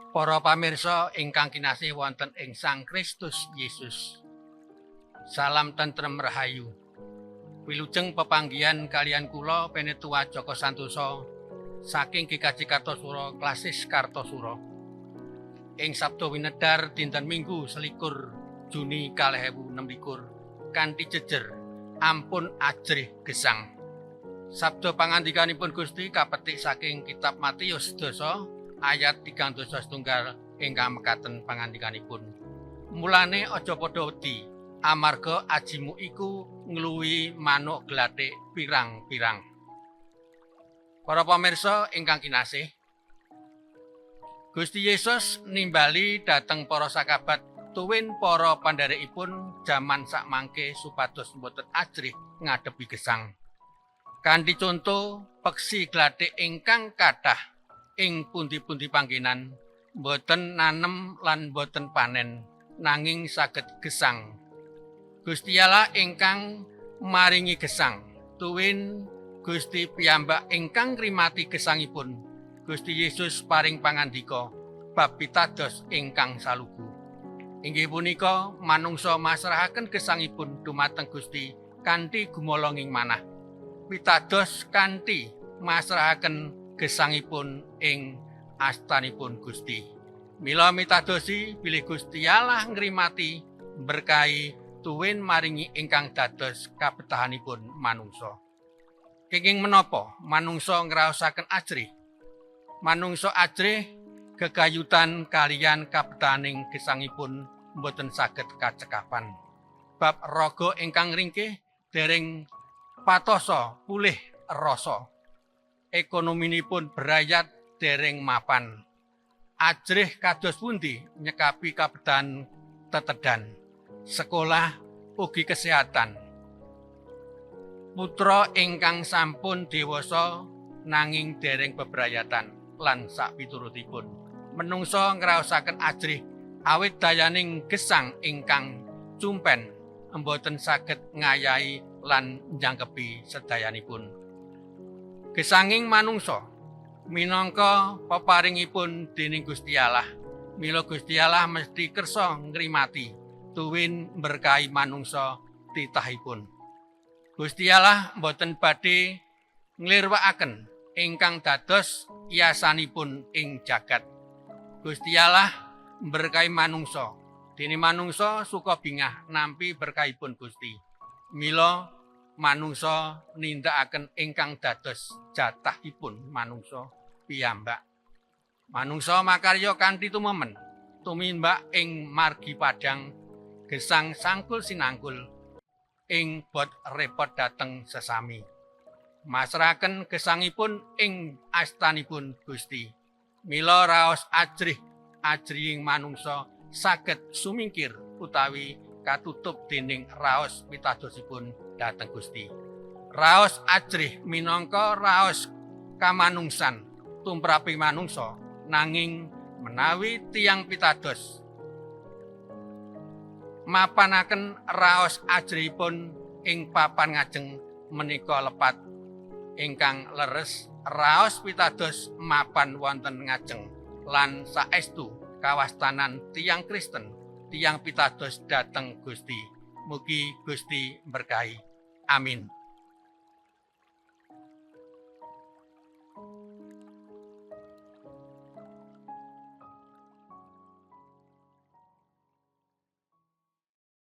Para pamirsa ingkang kinasih wonten ing Sang Kristus Yesus. Salam tentrem rahayu. Wilujeng pepanggihan kalian kula Penetua Joko Santoso saking GKJ Kartosuro Klasis Kartosuro. Ing Sabtu winedar dinten Minggu 21 Juni 2026 kanthi jejer ampun ajrih gesang. Sabda pangandikanipun Gusti kapetik saking kitab Matius 10 ayat 37 ingkang mekaten pangandikanipun. Mulane aja padha wedi, amarga ajimu iku ngluwihi manuk glathik pirang-pirang. Para pamirsa ingkang kinasih, Gusti Yesus nimbali dhateng para sakabat tuwin para pandherekipun jaman sakmangke supados mboten ajrih ngadepi gesang. Kanthi conto peksi glathik ingkang kathah ing pundi-pundi panggenan, mboten nanem lan mboten panen, nanging saged gesang. Gusti Allah ingkang maringi gesang, tuwin Gusti piyambak ingkang ngrimati gesangipun. Gusti Yesus paring pangandika bab pitados ingkang salugu. Inggih punika manungsa masrahaken gesangipun dumateng Gusti kanthi gumolonging manah. Pitados kanthi masrahaken gesangipun ing astanipun Gusti. Mila mitadosi bilih Gusti Allah ngrimati berkahi tuwin maringi ingkang dados kabetahanipun manungsa. Kenging menapa manungsa ngraosaken ajrih? Manungsa ajrih gegayutan kaliyan kabetahaning gesangipun mboten saged kacekapan. Bab raga ingkang ringkih dereng patosa pulih rasa. Ekonominipun berayat dereng mapan. Ajrih kados pundi nyekapi kabetahan tetedan, sekolah ugi kesehatan. Putra ingkang sampun dewasa nanging dereng bebrayatan lan sakpiturutipun. Menungsa ngraosaken ajrih awit dayaning gesang ingkang cumpen mboten saged ngayahi lan njangkepi sedayanipun. Gesanging manungsa minangka peparingipun dening Gusti Allah. Mila Gusti Allah mesti kersa ngrimati tuwin berkahi manungsa titahipun. Gusti Allah mboten badhe nglirwakaken ingkang dados yasanipun ing jagat. Gusti Allah berkahi manungsa. Dene manungsa suka bingah nampi berkahipun Gusti. Mila manungsa nindakaken ingkang dados jatahipun manungsa piyambak. Manungsa makarya kanthi tumemen, tumimbak ing margi padhang, gesang sangkul sinangkul ing bot repot dhateng sesami. Masrahaken gesangipun ing astanipun Gusti. Mila raos ajrih ajrihing manungsa saged sumingkir utawi katutup dening raos pitadosipun dhateng Gusti. Raos ajrih minangka raos kamanungsan tumrapi manungsa, nanging menawi tiyang pitados mapanaken raos ajrihipun ing papan ngajeng menika lepat ingkang leres raos pitados mapan wonten ngajeng lan saestu kawastanan tiyang Kristen, tiyang pitados dhateng Gusti. Mugi Gusti berkahi. Amin.